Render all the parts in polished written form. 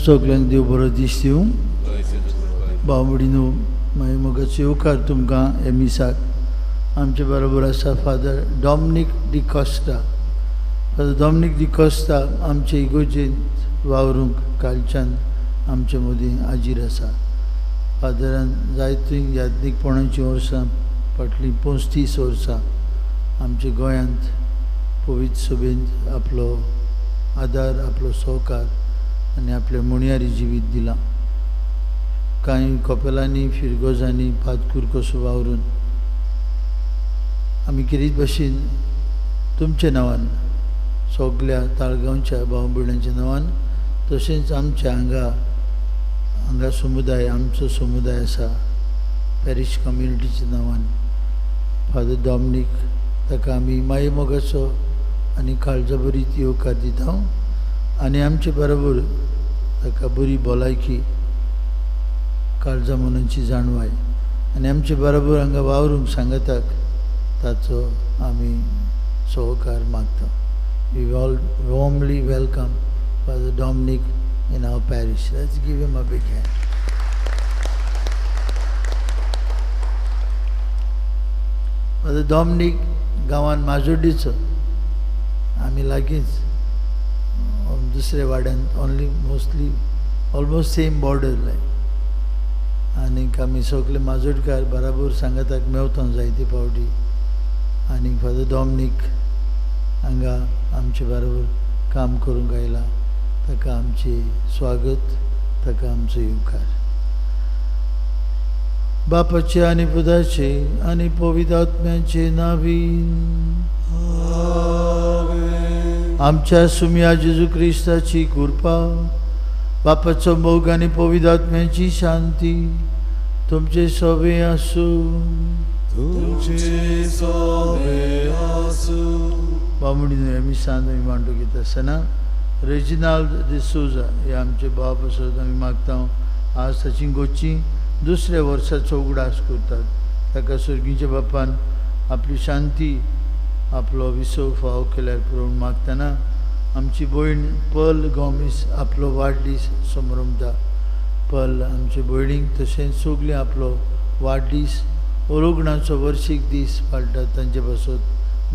सगल्यांक देव बरो दीस दिवं. भाव भयणीनो, मागीर मोगाचो येवकार तुमकां हे मिसाक. आमचे बरोबर आसा फादर डॉमनीक डिकॉस्टा. फादर डॉमनीक डिकॉस्टा आमचे इगोर्जेंत वावरूंक कालच्यान आमचे मदीं हाजीर आसा. फादरान जायतीं याज्ञीकपणाचीं वर्सां फाटलीं 35 वर्सां आमच्या गोंयांत पवित्र सभेंत आपलो आदार, आपलो सहकार आनी आपलें मुणयारी जिवीत दिलां. कांय कपेलांनी, फिरगोजांनी पादकूर कसो वावरून आमी खेरीत भाशेन तुमच्या नांवान, सगल्या ताळगांवच्या भाव भयणांच्या नांवान, तशेंच आमच्या हांगा हांगा समुदाय, आमचो समुदाय आसा पॅरीश कम्युनिटीच्या नांवान फादर डॉमनीक ताका आमी माये मोगाचो आनी काळजा बरी येवकार दिता आनी आमचे बरोबर ताका बरी भलायकी, काळजा मनाची जाणवाय आनी आमचे बरोबर हांगा वावरूंक सांगताक ताचो आमी सहकार मागता. We all warmly welcome Father Dominic in our parish. Let's give him a big hand. Father Dominic गांवान माजोड्डीचो, आमी लागींच दुसऱ्या वाड्यान, only mostly almost same border लायक. आनीक आमी सगळे माजोडकार बराबर सांगाताक मेवता जायते फावटी. आनीक फादर डॉमनीक हांगा आमचे बरोबर काम करूंक आयला, ताका आमचें स्वागत, ताका आमचो येवकार. बापाचे आनी पुताचे आनी पवित्र आत्म्याचे नावीन आमच्या सुम्या जेजू क्रिस्ताची कृपा, बापाचो मोग आनी पवित्र आत्म्याची शांती तुमचे सवे आसूं. तुमचे सवे आसूं. बामणी मिसान आमी मांडूंक येता आसतना रेजिनाल्ड डिसोजा हे आमचे बाप आसत आमी मागता. आज ताची गोची दुसऱ्या वर्साचो उगडास करतात. ताका सर्गीच्या बापान आपली शांती, आपलो विसव फावो केल्यार पुरो मागतना आमची भयण पर्ल गोमीस आपलो वाडदीस समरमता. पर्ल आमचे भयणीक तशेंच सगळीं आपलो वाडदीस ओरोगणाचो वर्शीक दीस पाळटात, तांचे पासत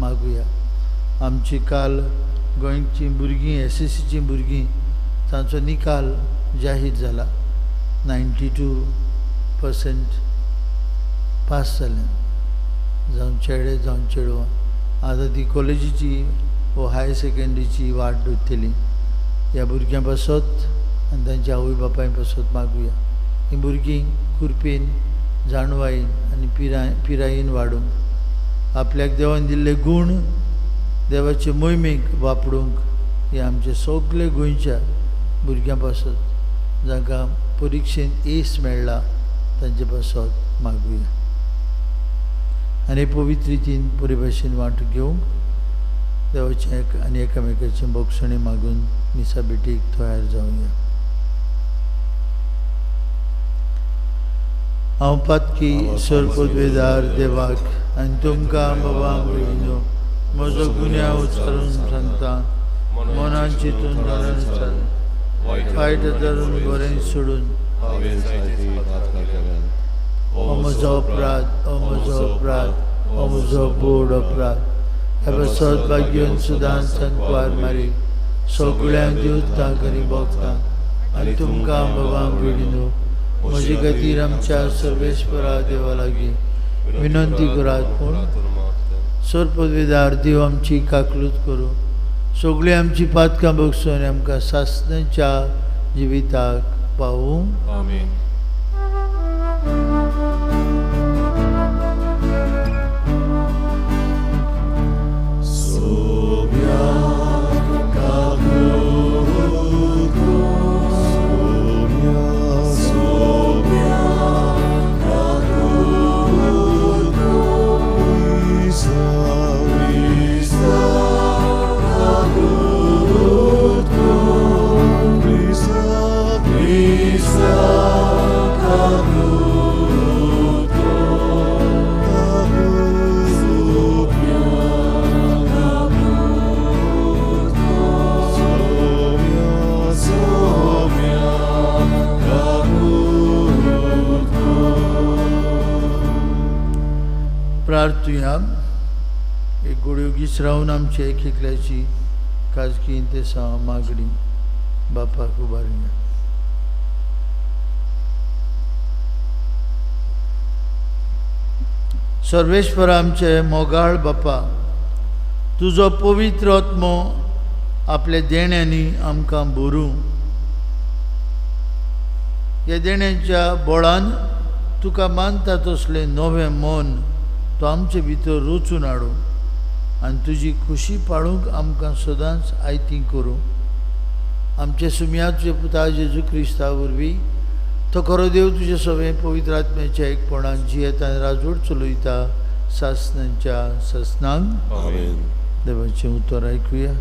मागुया. आमची काल गोंयचीं भुरगीं, एसएससीचीं भुरगीं, तांचो निकाल जाहीर जाला. 92% पास जाले, जावं चेडे जावं चेडवां. आतां ती कॉलेजीची वो हायर सेकेंडरीची वाट दवरतली. ह्या भुरग्यां पासत आनी तांच्या आवय बापाय पासत मागुया. हीं भुरगीं कुरपेन, जाणवायेन आनी पिरायेन वाडूंक, आपल्याक देवान दिल्ले गूण देवाचे मोहिमेक वापरूंक हे आमचे सगळे गोंयच्या भुरग्यां पासत जांकां परिक्षेंत येस मेळ्ळा तांचे पासत मागुया. आनी पवित्र रितीन बरे भाशेन वांटो घेवंक देवाचें आनी एकामेकाचें बोगसणें मागून मिसा भेटीक तयार जावया. हांव पातकी सरपदवेदार देवाक आनी तुमकां बाबा भयणीनो म्हजो गुन्यांव उच्चारून सांगता. मनान चिंतून धरून वायट धरून बरें सोडून हो म्हजो अपराध, हो म्हजो अपराध, हो म्हजो बोड अपराध. ह्या पासत भाग्यन सुदान संतवार मारी सगळ्यांक दिवतां आनी भोगता आनी तुमकां बाबा भयणीनो म्हजे खातीर आमच्या सर्वेस्परा देवा लागीं विनंती करात. पूण सरपदवेदार देव आमची काकलूत करूं, सगळीं आमची पातकां बगसून आनी आमकां सासणाच्या जिविताक पावूं. आमेन. Lisa. प्रार्थुया. एक गोडयो गीस रावन आमची एक एकल्याची खाजगी इंतेसांव मागणी बापाक उबारुया. सर्वेश्वर आमचे मोगाळ बापा, तुजो पवित्र आत्मो आपल्या देण्यांनी आमकां भरूं. ह्या देण्याच्या बळान तुका मानता तसलें नवें मन तो आमचे भितर रचून हाडूं आनी तुजी खुशी पाळूंक आमकां सदांच आयती करूं. आमचे सुमया तुजे पुता जेजू क्रिस्ता वरवीं तो खरो देव तुजे सगळें पवित्र आत्म्याच्या एकपणान जियेता आनी राजवट चलयता सासनांच्या सासनांक. आमेन. देवाचें उतर आयकुया.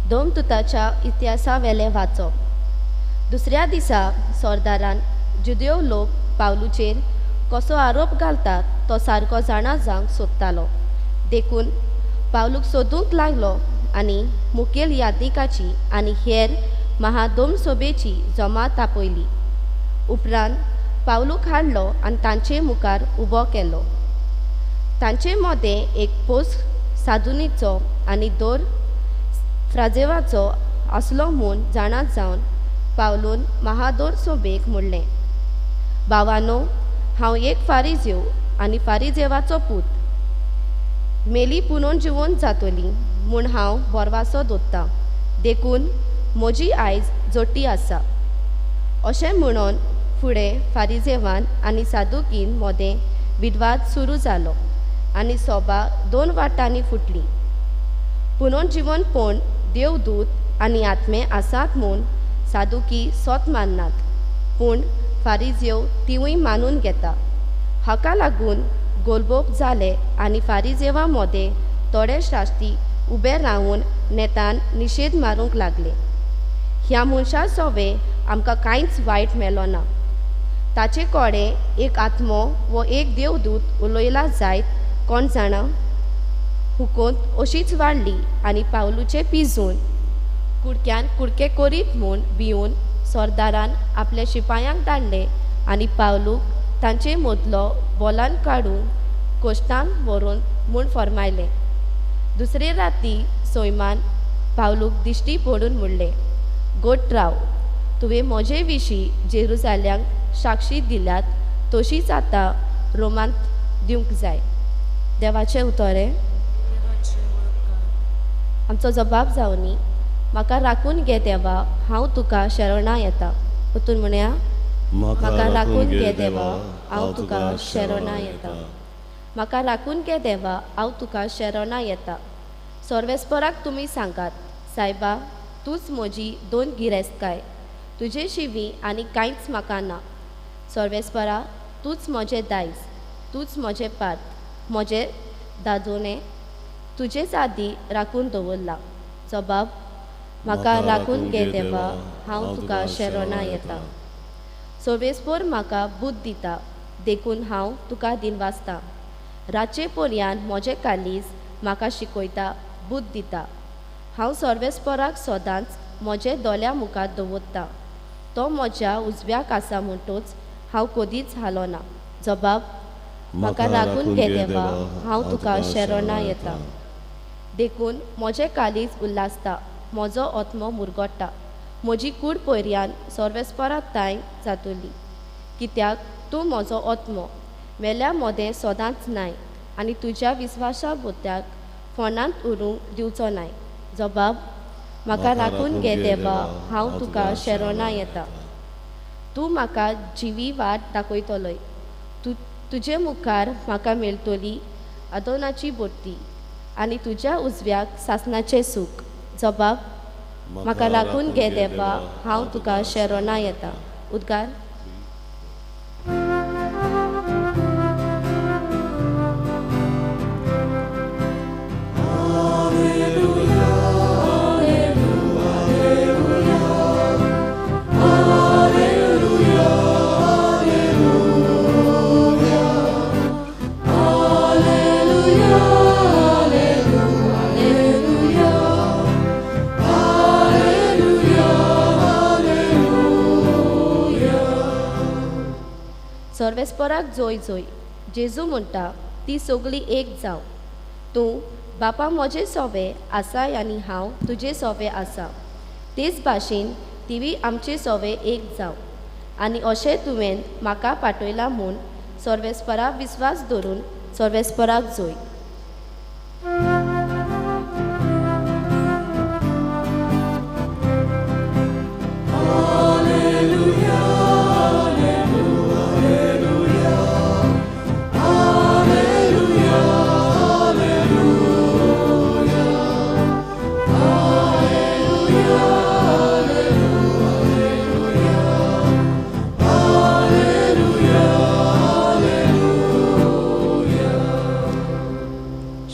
दोमतुताच्या इतिहासावेलें वाचप. दुसऱ्या दिसा सरदारान जुदेव लोक पावलूचेर कसो आरोप घालतात तो सारको जाणा जावंक सोदतालो, देखून पावलूक सोदूंक लागलो आनी मुखेल यादनिकाची आनी हेर महादोमसभेची जमात आपयली. उपरांत पावलूक हाडलो आनी तांचे मुखार उबो केलो. तांचे मदें एक पोस साधुनीचो आनी दोर फ्राजेवाचो आसलो म्हूण जाणा जावन पावलून महादोर सोबेक म्हणलें, भावानो, हांव एक फारीजेव आनी फारीजेवाचो पूत. मेली पुनोन जिवोन जातली म्हूण हांव बोरवासो दोत्तां, देखून म्हजी आयज जोटी आसा. अशें म्हणून फुडें फारीजेवान आनी सादुकीन मदें विद्वाद सुरू जालो आनी सोबा दोन वाटांनी फुटली. पुनोन जिवनपण देवदूत आनी आत्मे आसात म्हूण सादुकी सोत माननात, पूण फारीजेव तिवूय मानून घेता. हाका लागून गोलबोब जाले आनी फारीजेवा मदें थोडे शास्त्री उबे रावन नेतान निशेध मारूंक लागले. ह्या मनशा सोवे आमकां कांयच वायट मेलो ना. ताचे कडेन एक आत्मो वो एक देवदूत उलयला जायत कोण जाणा. हुकोंत अशीच वाडली आनी पावलूचें पिजून कुडक्यान कुडके करीत म्हूण भिवन सरदारान आपल्या शिपायांक धाडले आनी पावलूक तांचे मदलो बोलान काडून कोश्टान व्हरून म्हूण फर्मायलें. दुसरे राती सोयमान पावलूक दिश्टी पडून म्हणलें, गोट राव, तुवें म्हजे विशीं जेरुजाल्यांक साक्षी दिल्यात तशीच आतां रोमांत दिवंक जाय. देवाचें उतरें. आमचो जबाब जावनी, म्हाका राखून घे देवा, हांव तुका शरणा येता. परतून म्हणया, म्हाका राखून घे देवा, हांव तुका शरणा येता. म्हाका राखून घे देवा, हांव तुका शरणा येता. सर्वेस्पराक तुमी सांगात, सायबा, तूंच म्हजी दोन गिरेस्तकाय, तुजे शिवी आनी कांयच म्हाका ना. सर्वेस्परा, तूंच म्हजें दायज, तूंच म्हजें पात, म्हजें दादोने तुजेच आदी राखून दवरला. जबाब, म्हाका राखून घे देवा, हांव तुका शरणा येता. सर्वेस्पर म्हाका बुद्द दिता, देखून हांव तुका दिनवासता. रातचे पर्यान म्हजें कालीज म्हाका शिकयता, बुद्द दिता. हांव सर्वेस्पराक सदांच म्हजे दोळ्या मुखार दवरता. तो म्हज्या उजव्याक आसा म्हणटूच हांव कदीच हालोना. जबाब, म्हाका राखून घे देवा, हांव तुका शरणा येता. देखून म्हजें कालीज उल्हासता, म्हजो आत्मो मुरगोट्टा, म्हजी कूड पयऱ्यान सर्वेस्परा तांय जातली. कित्याक तूं म्हजो आत्मो मेल्या मदें सदांच नाय आनी तुज्या विस्वासा बोत्याक फोंडांत उरूंक दिवचो नाय. जबाब, म्हाका राखून घे देवा, हांव तुका शरणा येता. तूं म्हाका जिवी वाट दाखयतलोय, तुजे मुखार म्हाका मेळटली आदोनाची बोटी आनी तुज्या उजव्याक सासनाचें सूख. जबाब, म्हाका राखून घे देवा, हांव तुका शरणा येता. उद्गार. Alleluia, सर्वेस्पराक जोय जोय. जेजू म्हणटा ती सगळी एक जावं. तूं बापा म्हजे सोवे आसाय आनी हांव तुजे सोवे आसा, तेच भाशेन तिवी आमचे सोवे एक जावं. आनी अशें तुवें म्हाका पाठयला म्हूण सर्वेस्परा विस्वास धरून सर्वेस्पराक जोय.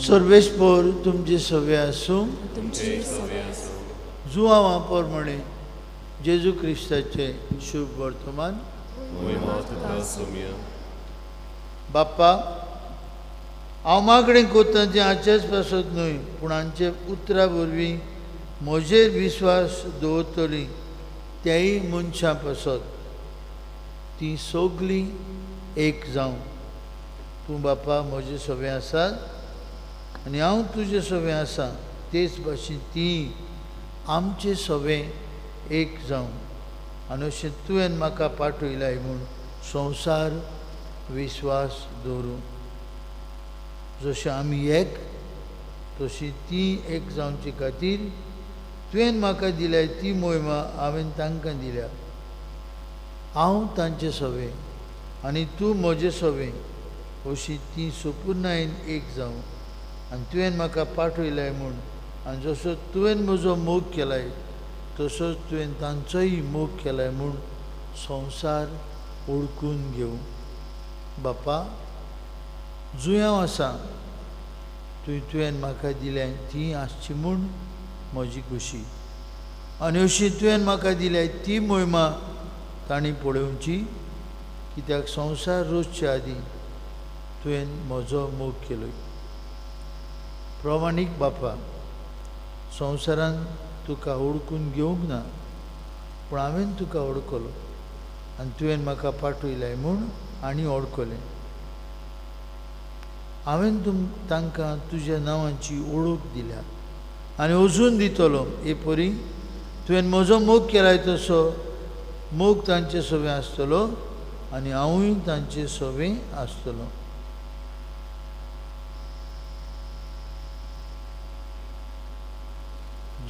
सर्वेस्पोर तुमचे सवे आसूं. जुआंवा प्रमाणे जेजू क्रिस्ताचे शुभ वर्तमान. बाप्पा, हांव मागणें कोत्ता तें हाचेच पासत न्हय, पूण हांचे उतरां वरवीं म्हजेर विस्वास दवरतलीं त्याय मनशां पासत, तीं सगळीं एक जावं. तूं बापा म्हजे सवे आसात आनी हांव तुजे सवे आसा, तेच भाशेन ती आमचे सवे एक जावं. आनी अशें तुवें म्हाका पाठयलाय म्हूण संवसार विस्वास दवरूं. जशें आमी एक तशी ती एक जावचे खातीर तुवें म्हाका दिल्या ती मोहिमा हांवें तांकां दिल्या. हांव तांचे सवे आनी तूं म्हजे सवे, अशी ती सुपुर्णायेन एक जावं. आनी तुवें म्हाका पाठयलाय म्हूण, आनी जसो तुवें म्हजो मोग केलाय तसोच तुवें तांचोय मोग केलाय म्हूण संवसार ओळखून घेवं. बापा, जुयांव आसा तुवें म्हाका दिल्या ती आसची म्हूण म्हजी खुशी, आनी अशी तुवें म्हाका दिल्या ती मोहिमा तांणी पळोवची, कित्याक संवसार रोजचे आदीं तुवें म्हजो मोग केलो. प्रमाणीक बापा, संवसारान तुका ओळखून घेवंक ना, पूण हांवें तुका ओळखलो आनी तुवें म्हाका पाठयलाय म्हूण आनी ओळखलें. हांवें तांकां तुज्या नांवाची ओळख दिल्या आनी अजून दितलो. हे परी तुवें म्हजो मोग केलाय तसो मोग तांचे सवे आसतलो आनी हांवूय तांचे सवे आसतलो.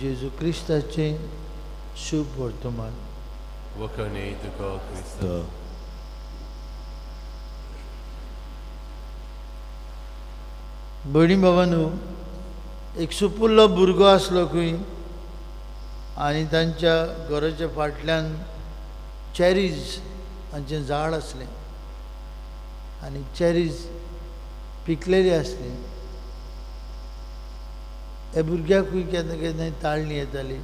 जेजू क्रिस्ताचें शुभ वर्तमान. वखणे तुका क्रिस्त. भयणी बाबांनो, एक सुपुल्लो भुरगो आसलो खंय, आनी तांच्या घराच्या फाटल्यान चॅरीज हांचें झाड आसलें आनी चॅरीज पिकलेली आसली. ह्या भुरग्याकूय केन्ना केन्ना ताळणी येताली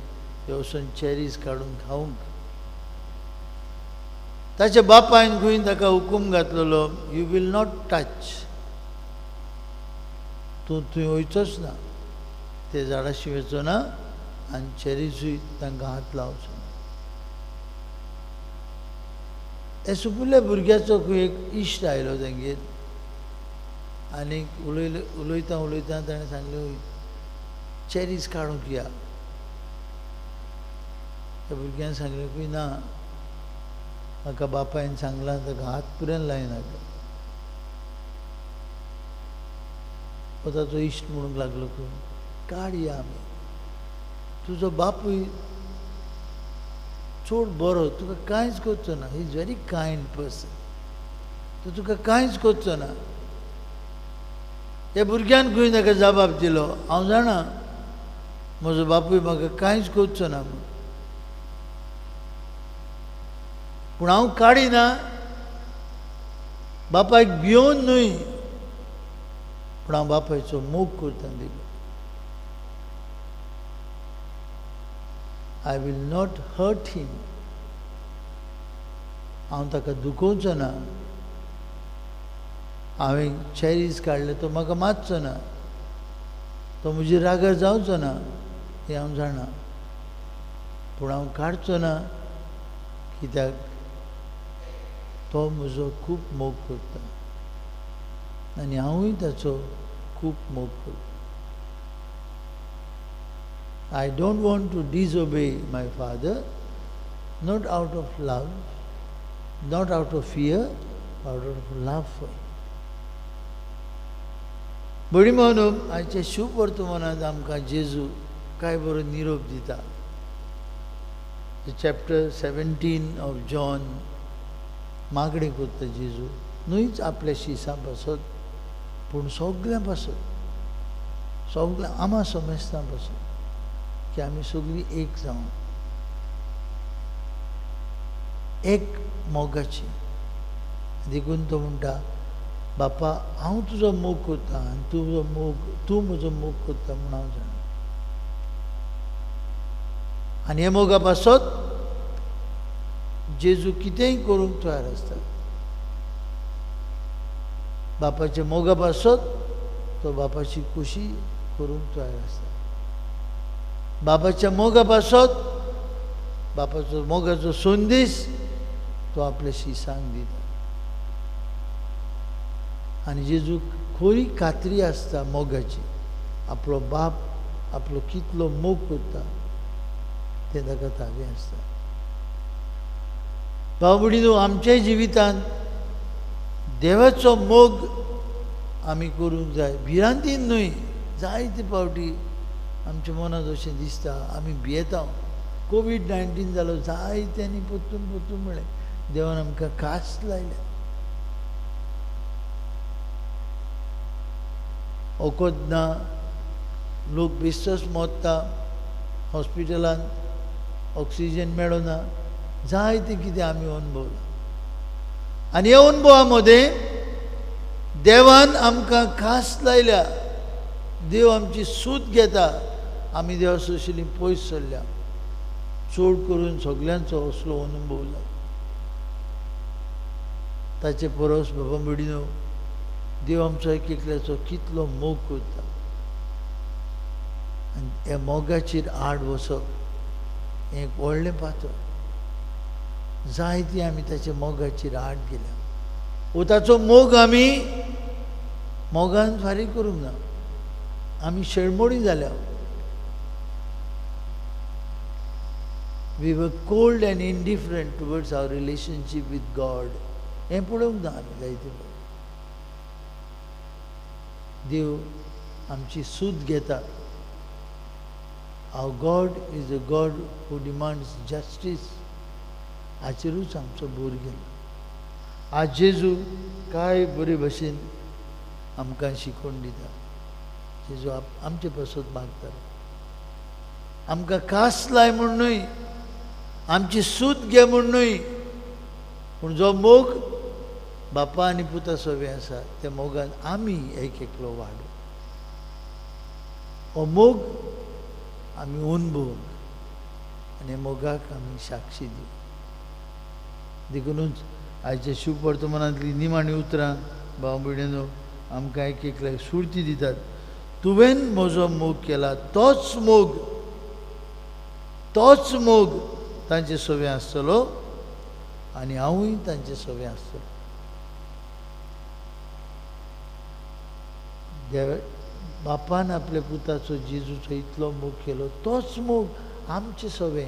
ते वचून चॅरीज काडून खावंक. ताच्या बापायन खंय ताका हुकूम घातलेलो, you will not touch, तूं थंय वयचोच ना, ते झाडाशी वचो ना आनी चॅरीजूय तांकां हात लावचो ना. हे सुपुल्ल्या भुरग्याचो खंय एक इश्ट आयलो तांगेर आनी उलयता उलयता ताणें सांगलें, चॅरीज काडूंक या. त्या भुरग्यान सांगलें की ना, म्हाका बापायन सांगलां ताका हात पुराय लायनाका. ताचो इश्ट म्हणूंक लागलो की काड या आमी, तुजो बापूय चड बरो, तुका कांयच करचो ना, he is very kind person, तो तुका कांयच करचो ना. ह्या भुरग्यान खंय ताका जबाब दिलो, हांव जाणा म्हजो बापूय म्हाका कांयच करचो ना म्हूण, पूण हांव काडिना, बापायक भियोवन न्हय, पूण हांव बापायचो मोग करता देखून. I will not hurt him, हांव ताका दुखोवचो ना. हांवें चॅरीज काडले तो म्हाका मारचो ना, तो म्हजी रागार जावचो ना, हें हांव जाणा, पूण हांव काडचो ना कित्याक तो म्हजो खूब मोग करता आनी हांवूय ताचो खूब मोग करता. I don't want to disobey my father, not out of love, not out of fear, out of love for him. बडी म्हणून आयच्या शुभ वर्तमानांत आमकां जेजू काय बरो निरोप दिता. चॅप्टर 17 ऑफ जॉन मागणें करता जेजू, न्हूच आपल्या शिसां पासत पूण सगळ्यां पासत, सगळ्या आमा समेस्तां पासत, की आमी सगळीं एक जावन एक मोगाची. देखून तो म्हणटा, बापा हांव तुजो मोग करता आनी तुजो मोग, तूं म्हजो मोग करता म्हूण हांव जाणा. आनी हे मोगा पासत जेजू कितेंय करूंक तयार आसता. बापाच्या मोगा पासत तो बापाची खुशी करूंक तयार आसता. बापाच्या मोगा पासत बापाचो मोगाचो संदेश तो आपल्या शिसांक दिता. आनी जेजूक खरी खात्री आसता मोगाची, आपलो बाप आपलो कितलो मोग करता तें ताका ताबें आसता. भाव भयणीनो, आमच्या जिवितांत देवाचो मोग आमी करूंक जाय, भिरांतीन न्हय. जायते फावटी आमच्या मनांत अशें दिसता आमी भियेता. कोवीड-19 जालो, जायत्यांनी परतून परतून म्हणलें देवान आमकां कास लायल्या. वखद ना, लोक बेश्टोच मरता, हॉस्पिटलांत ऑक्सिजन मेळना, जायतें कितें आमी अणभवलां. आनी ह्या अणभवा मदें देवान आमकां खास लायल्या. देव आमची सूत घेता, आमी देवा सोशिल्ली पयस सरल्या. चड करून सगल्यांचो असलो अणभव जाला. ताचे परस बाबा भयणीनो, देव आमचो एक एकल्याचो कितलो मोग करता आनी ह्या मोगाचेर आड वचप हें एक व्हडलें पात्र. जायती आमी ताच्या मोगाचेर आड गेल्या. वो ताचो मोग आमी मोगान फारीक करूंक ना, आमी शेळमोडी जाल्या. We were cold and indifferent towards our relationship with God. हें पळोवंक ना आमी जायते. देव आमची सूद घेता. Our God is a God who demands justice. हाचेरूच आमचो भर गेलो. आज जेजू काय बरे भशेन आमकां शिकोवन दिता. जेजू आमचे पासत मागता, आमकां कास लाय म्हूण न्हय, आमची सूद घे म्हूण न्हय, पूण जो मोग बापा आनी पुता सवे आसा त्या मोगान आमी एक एकलो वाडो. हो मोग आमी अणभवूंक आनी मोगाक आमी साक्षी दिवं. देखुनूच आयच्या शुभ वर्तमानांतली निमाणी उतरां भाव भयणीनो आमकां एक एकल्याक सुर्ती दितात. तुवें म्हजो मोग केला तोच मोग, तोच मोग तांचे सवे आसतलो आनी हांवूय तांचे सवे आसतलो. देव बापान आपल्या पुताचो जेजूचो इतलो मोग केलो, तोच मोग आमचे सवे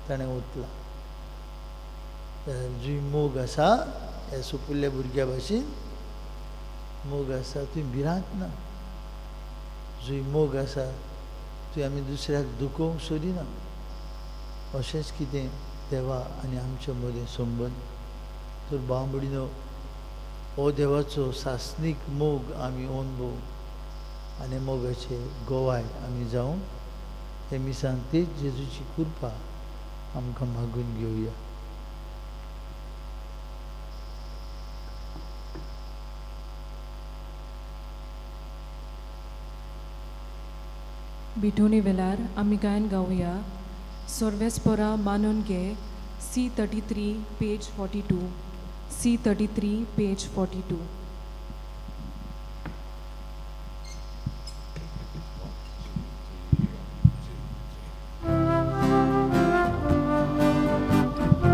ताणें ओतला. जी मोग आसा ह्या सुपुल्ल्या भुरग्या भाशेन मोग आसा, तुवें भिरांत ना. जी मोग आसा तुवें आमी दुसऱ्याक दुखोवंक सोदिना. अशेंच कितें देवा आनी आमच्या मदें संबंद. तर भाव भयणीनो, हो देवाचो सासणीक मोग आमी अणभव आनी मोगाचे गोवाय आमी जावं. हे मिसांत तेच जेजूची कृपा आमकां मागून घेवया. बिठोणी वेलार आमी गायन गावया सोर्वेस्पोरा मानून घे. C33 page 42. C33 page 42. 1, 2, 3, 1, 2, 3.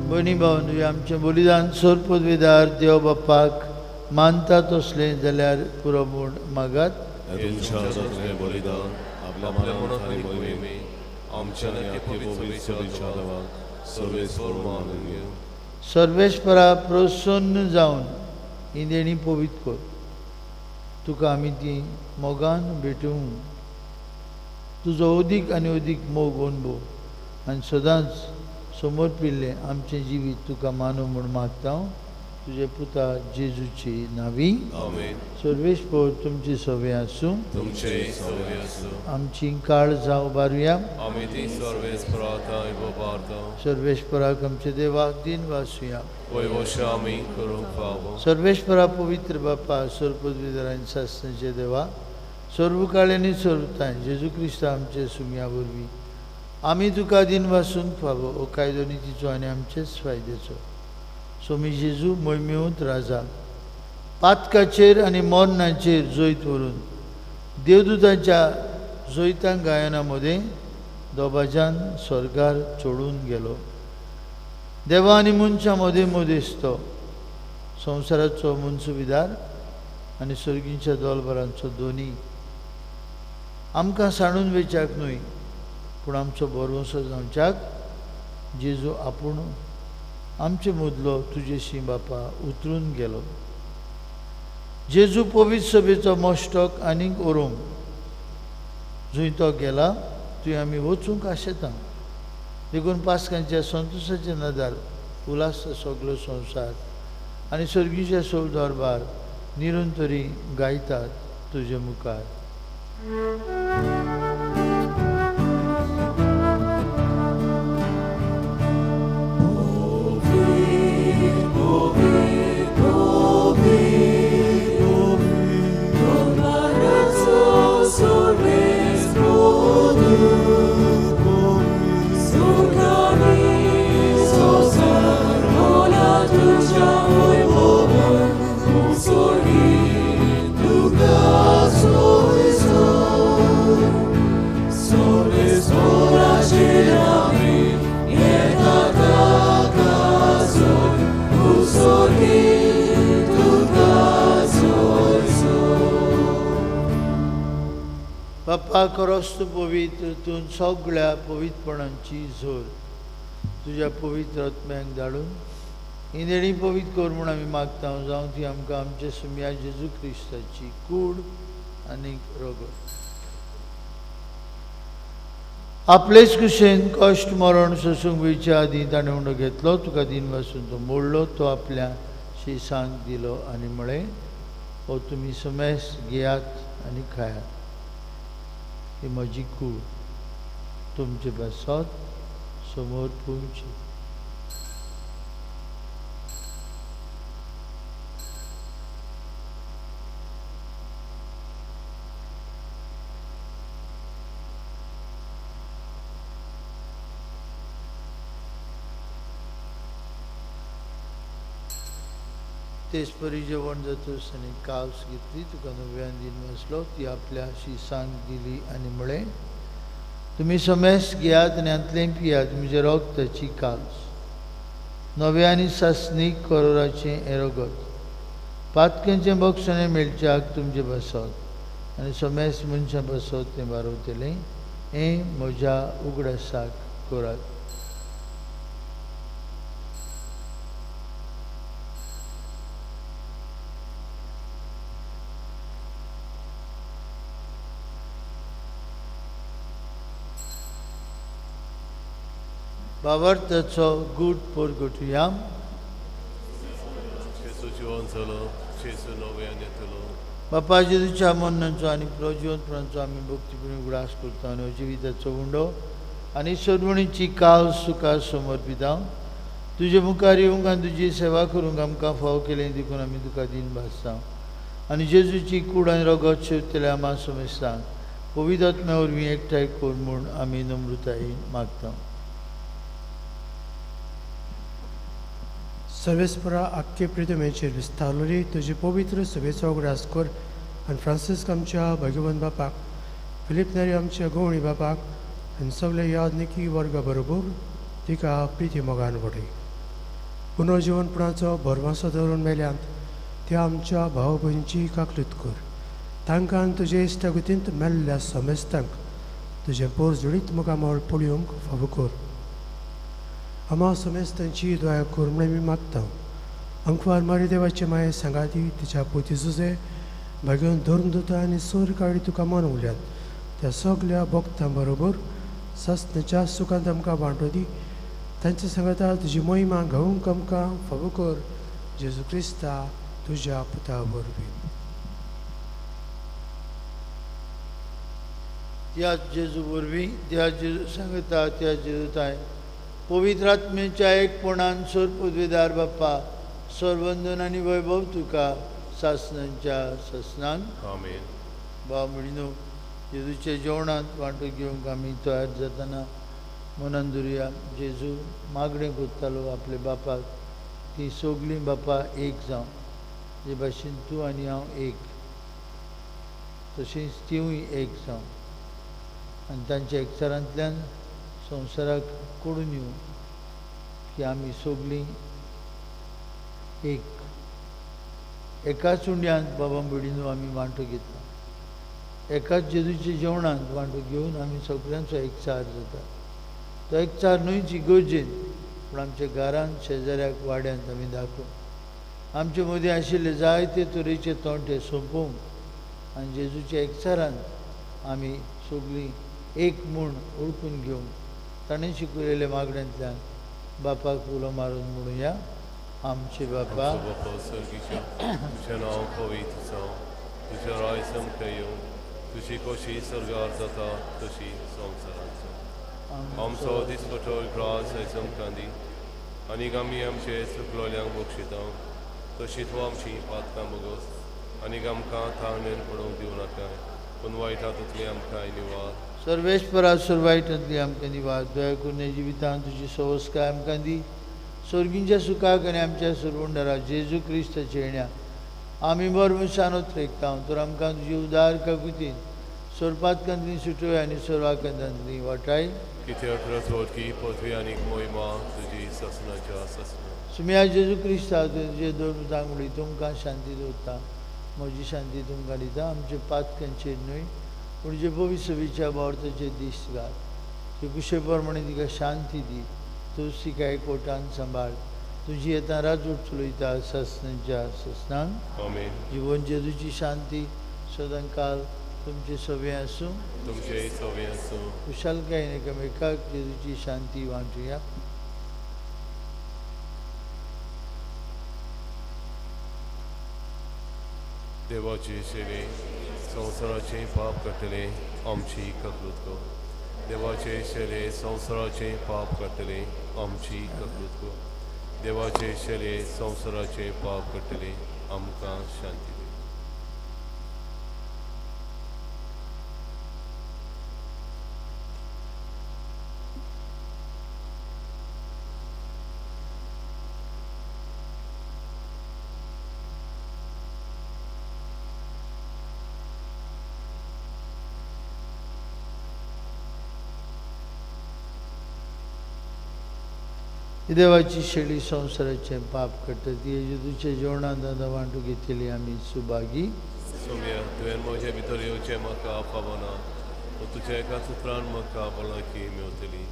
भयणी भावंडो, आमचें बलिदान सोरपदवीदार देव बापाक मानता तसलें जाल्यार पुरो म्हूण मागात. बलिदान आपल्या मनांत मोहिमे आमच्या पवित्र सर्वेस्परा प्रसन्न जावन ही देणी पवित्र कर. तुका आमी ती मोगान भेटूं. तुजो अदीक आनी अदीक मोग अणभव आनी सदांच समर्पिल्लें आमचें जिवीत तुका मानू म्हूण मागता. तुजे पुता जेजूची नावी. सर्वेस्पर तुमची सवे आसूं. आमची काळ जावं बारुया. सर्वेस्पराक आमचे देवाक दिन वासुया. सर्वेस्परा पवित्र बापा, सर्वपदवीधरांनी सासणाचे देवा, सर्व काळांनी सर्वताय जेजू क्रिस्त आमचे सुमया वरवीं आमी तुका दिन वासूंक फावो. हो कायदो नितीचो आनी आमचेच फायद्याचो. सोमी जेजू मोहिमेवंत राजा, पातकाचेर आनी मरणाचेर जैत व्हरून देवदूतांच्या जैतां गायना मदें दोबाजान स्वर्गार चडून गेलो. देवा आनी मनशां मदें मदेस्तो, संवसाराचो मनसुविदार आनी सर्गींच्या दोलभरांचो दोनी, आमकां सांडून वेच्याक न्हय पूण आमचो भरवंसो जावच्याक जेजू आपूण आमचे मदलो तुजेशी बापा उतरून गेलो. जेजू पवित्र सभेचो मश्टक आनीक ओरोम जंय तो गेला थंय आमी वचूंक आशेता. देखून पास्कांच्या संतोशाचे नदर उल्हास सगलो संवसार आनी सर्गीचे सोब दरबार निरंतरी गायतात तुजे मुखार. बापा खरोच तूं पवित्र, तूं सगळ्या पवित्रपणांची जोर. तुज्या पवित्र आत्म्याक धाडून ही देणी पवित्र कर म्हूण आमी मागता. जावं ती आमकां आमच्या सुमया जेजू क्रिस्ताची कूड आनी रगत. आपलेच कुशेन कश्ट मरण सोसूंक वयच्या आदीं ताणें उंडो घेतलो, तुका दिन वासून तो मोडलो, तो आपल्या शिसांक दिलो आनी म्हळें, हो तुमी समेस घेयात आनी खायात, ही म्हजी कूड तुमचे पासत समोर पुंची. तेच परी जेवण जातच आनी कावस घेतली, तुका नव्यान दिन वाचलो, ती आपल्या शिसांक दिली आनी म्हळें, तुमी समेस घेयात आनी हांतलें पियात, म्हजें रगताची कावस, नव्या आनी सासणीक करोराचें हें रगत, पातकेंचें बक्षणें मेळच्याक तुमचें बसत आनी समेस मनशां बसत तें बारवतलें, हें म्हज्या उगडासाक करात. भावार्थाचो गूट पोरगटुया. बापा जेजूच्या मरणाचो आनी प्रजिवंतपणाचो आमी भक्तीपणी उगडास करता आनी जिविताचो उंडो आनी सोदवणीची काल सुखा समर्पिता. तुजे मुखार येवंक आनी तुजी सेवा करूंक आमकां फाव केलें देखून आमी तुका दिन भासता आनी जेजूची कूड आनी रगत शेवतल्या आमा समेस्तांक पवित्र आत्म्या वरवीं एकठांय कर म्हूण आमी नम्रतायेन मागता. सर्वेस्परा आख्खे प्रितमेचेर विस्तारलोली तुजी पवित्र सभेचो उगडास कर आनी फ्रांसिस्क आमच्या भगवंत बापाक, फिलीप नेरी आमच्या गवळी बापाक आनी सगळे यादनिकी वर्गा बरोबर तिका प्रिती मोगान वडय. पुनर्जिवनपणाचो भरवंसो दवरून मेल्यांत त्या आमच्या भाव भयणीची काकलूत कर. तांकां तुजे इश्टागतींत मेल्ल्या समेस्तांक तुजें पोर जुळीत मुखामळ पळोवंक फावो कर. आमा समेस्तांची दया कर म्हूण आमी मागता. अंकवार मारी देवाचे माये सांगाती तिच्या पोती जुजे भाग्योन धर्मदूता आनी सोर काळी तुका मन उरल्यात त्या सगल्या भक्तां बरोबर सस्नाच्या सुखांत आमकां वांटो दी. तांच्या सांगाता तुजी महिमा गावंक आमकां फावो कर. जेजू क्रिस्ता तुज्या पुता वरवीं. त्या जेजू वरवीं, त्या जेजू सांगता, त्या जेजू पवित्र आत्म्याच्या एकपणान सोर पदवीदार बाप्पा सर्वंदन आनी वैभव तुका सासनांच्या सासनान. आमेन. भाव म्हणिनो जेजूच्या जेवणांत वांटो घेवंक आमी तयार जातना मनान धरुया. जेजू मागणें करतालो आपल्या बापाक ती सगळीं बापा एक जावं, जे भाशेन तूं आनी हांव एक, तशेंच तिवूय एक जावं आनी तांच्या एकचारांतल्यान संवसाराक कळून येवं की आमी सगळीं एक. एकाच उंड्यांत बाबा भयणीनो आमी वांटो घेता, एकाच जेजूच्या जेवणांत वांटो घेवन आमी सगळ्यांचो एकचार जाता. तो एकचार न्हय जी गरजेन, पूण आमच्या घरांत, शेजाऱ्याक, वाड्यांत आमी दाखोवन आमचे मदीं आशिल्ले जायते तरेचे तोंटे सोंपोवंक आनी जेजूच्या एकचारांत आमी सगळीं एक म्हूण वळखून घेवंक ताणें शिकयलेल्या मागण्यांतल्यान बापाक उलो मारून म्हणुया. आमचे बापा तुझें नांव पवित्र जावं, तुजें राय आमकां येवं, तुजी खोशी सर्गार जाता तशी संवसारांत जावं. आमचो दिसपटो ग्रास आयज आमकां दी आनी आमी आमचे चुकलोल्यांक बक्षिता तशी तूं आमची पातकां बगस आनी आमकां ताळमेळ पडोवंक दिवं नाका, पूण वायटांतली आमकां निवार. सर्वेस्परा सोर वायटांतली आमकां निवार. दया करून जिवितांत तुजी सवस्काय आमकां दी. स्वर्गींच्या सुखाक आनी आमच्या सरवंडरा जेजू क्रिस्ताच्या येण्या आमी बर मनशान उतरेकता. तर आमकां तुजी उदार काकुतीन सोरपातकांतली सुटोय आनी सोरवाकांतांतली वाटाय. कित्याक पृथ्वी आनी मोहिमा तुजी सासणाच्या सासणा. सुम्या जेजू क्रिस्ता तुजे दोन उदांगडी तुमकां शांती दवरता, म्हजी शांती तुमकां दिता. आमचे पातकांचेर न्हय पूण जे भविष्यच्या भावार्थाचे दीस घाल. ते कुशे प्रमाणे तिका शांती दी. तूं तिका एकवटान सांबाळ. तुजी येता राजवट चलयता सासणाच्या सासणान. आमेन. जिवन जेजूची शांती सदांकाल तुमचे सवे आसूं, तुमचे सवे आसूं. खुशालकायेन एकामेकाक जेजूची शांती वांटुया. देवाचे सेवे संवसाराचे पाप काडटले आमची ककलूत कर. देवाचे शेले संवसाराचे पाप काडटले आमची ककलूत कर. देवाचे शेले संवसाराचे पाप काडटले आमकां शांती दी. देवाची शेळी संवसाराचें पाप करता ती जेजूच्या जेवणांत आतां वांटू घेतली आमी सुभागी. सोम्या, तुवें म्हजे भितर येवचें म्हाका फावना, पूण तुज्या एका सुत्रान म्हाका भलायकी मेवतली.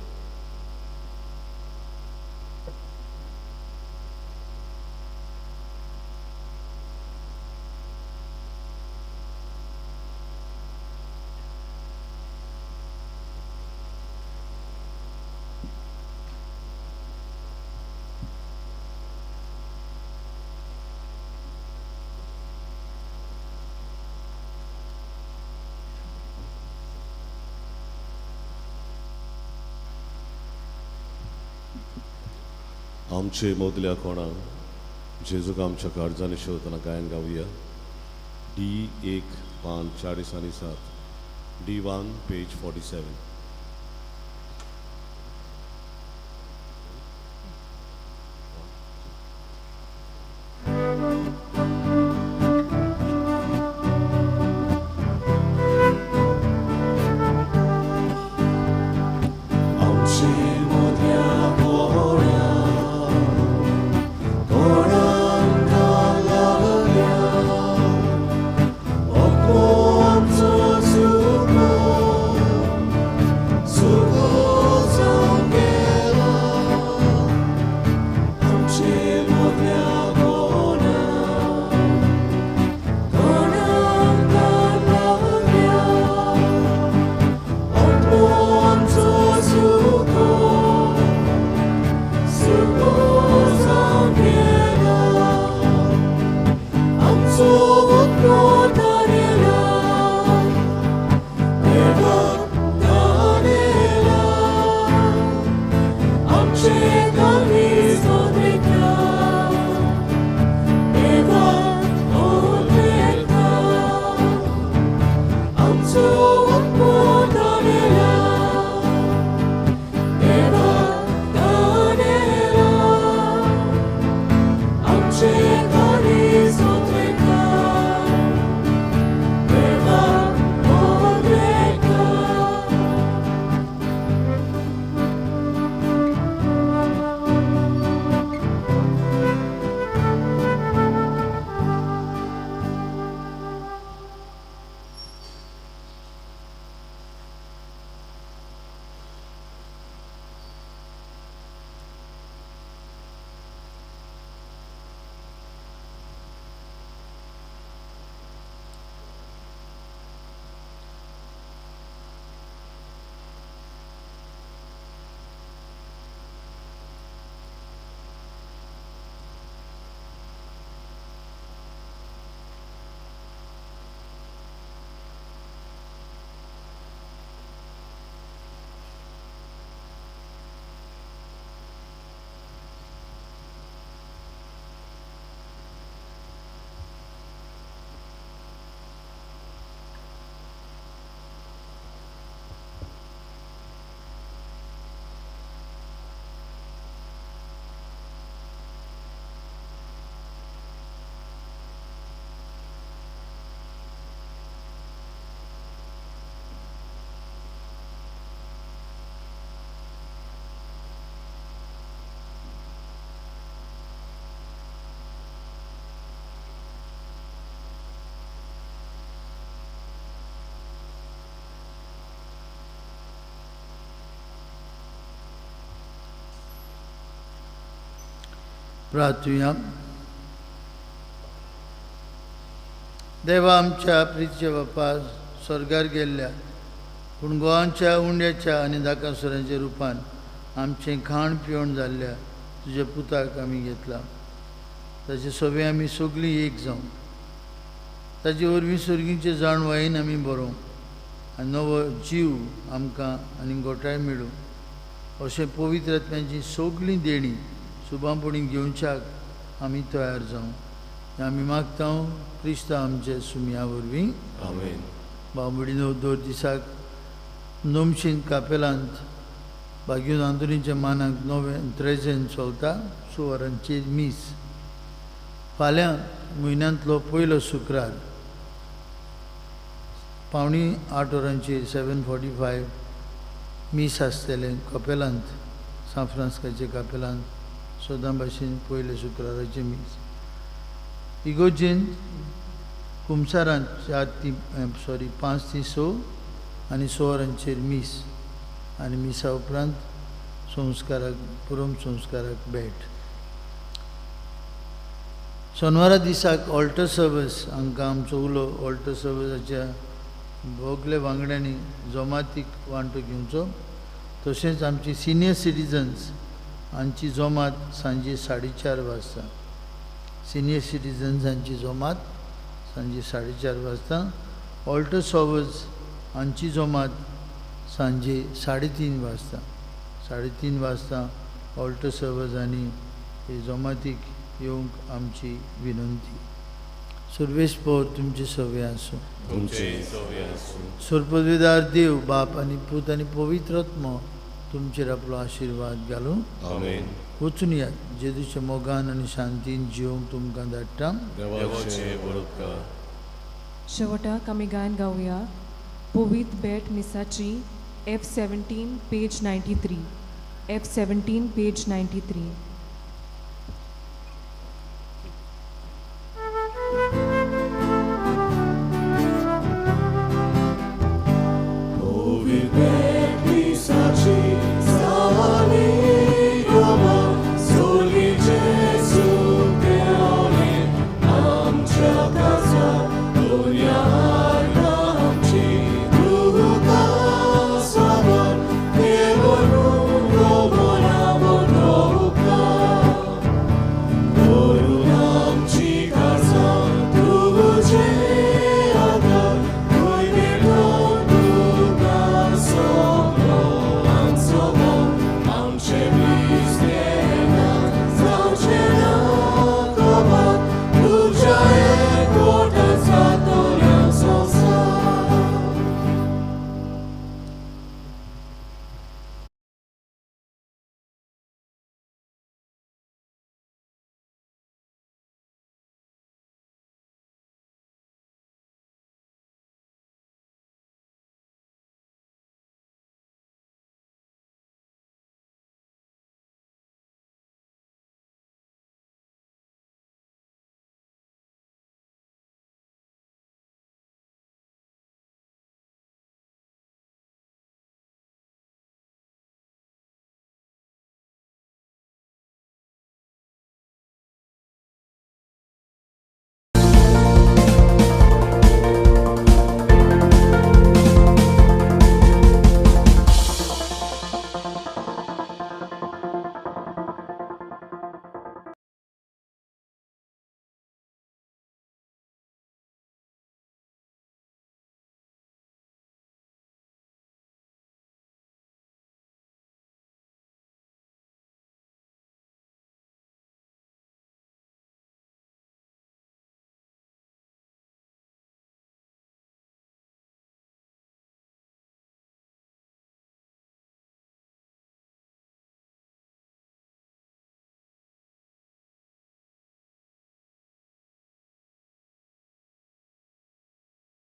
आमचे मोदल्या कोणाक जेजूक आमच्या काळजांनी शेवतना गायन गावया. डी 1 5 40 आनी 7, D1 page 47. आमचे मोदल्या कोणाक प्रार्थुया. देवा आमच्या प्रितीच्या बापा, स्वर्गार गेल्ल्या पूण गोवांच्या उंड्याच्या आनी दाकासुरांच्या रुपान आमचें खाण पिवण जाल्ल्या तुज्या पुताक आमी घेतला. ताचे सोबे आमी सगळीं एक जावं, ताचे वरवीं सर्गींचे जाणवायेन आमी बरोवं आनी नवो जीव आमकां आनी गोठाय मेळूं अशें पवित्र आत्म्याची सगळीं देणी सुबांपणी घेवच्याक आमी तयार जावं. आमी मागता क्रिस्तांव आमचे सुमया वरवीं. आमेन. बाबडीनो दर दिसाक नमशीन कापेलांत बागीन आंतोनीच्या मानाक नवें त्रेजेन चलता 6 वरांचेर मीस. फाल्यां म्हयन्यांतलो पयलो शुक्रार 7:45 वरांचेर 7:45 मीस आसतलें कपेलांत, सांत फ्रांस्काच्या कापेलांत सदां भाशेन पयले शुक्राराचें मीस. इगोर्जेन कुमसारांत 5 ते 6 आनी 6 वरांचेर मीस आनी मिसा उपरांत संस्काराक पुरम संस्काराक भेट. सोनवारा दिसाक ऑल्टर सर्वीस हांकां आमचो उलो ऑल्टर सर्विसाच्या भोगले वांगड्यांनी जमातीक वांटो घेवचो. तशेंच आमची सिनियर सिटीजन्स हांची जमात सांजे 4:30 वाजता, सिनियर सिटीजन्स हांची जमात सांजे 4:30 वाजता, ऑल्टर सर्वीस हांची जमात सांजे 3:30 वाजता, 3:30 वाजता ऑल्टर सर्वीस आनी हे जमातीक येवंक आमची विनंती. सर्वेस्पोर तुमचे सवे आसूं. सर्वपदवीदार देव बाप आनी पूत आनी पवित्र आत्मो तुमचेर आपलो आशिर्वाद घालूं. वचून यात जेजूच्या मोगान आनी शांतीन जिवंक तुमकां धाडटा. शेवटाक आमी गायन गावया पवित्र बेट मिसाची F17 page 93, F17 page 93.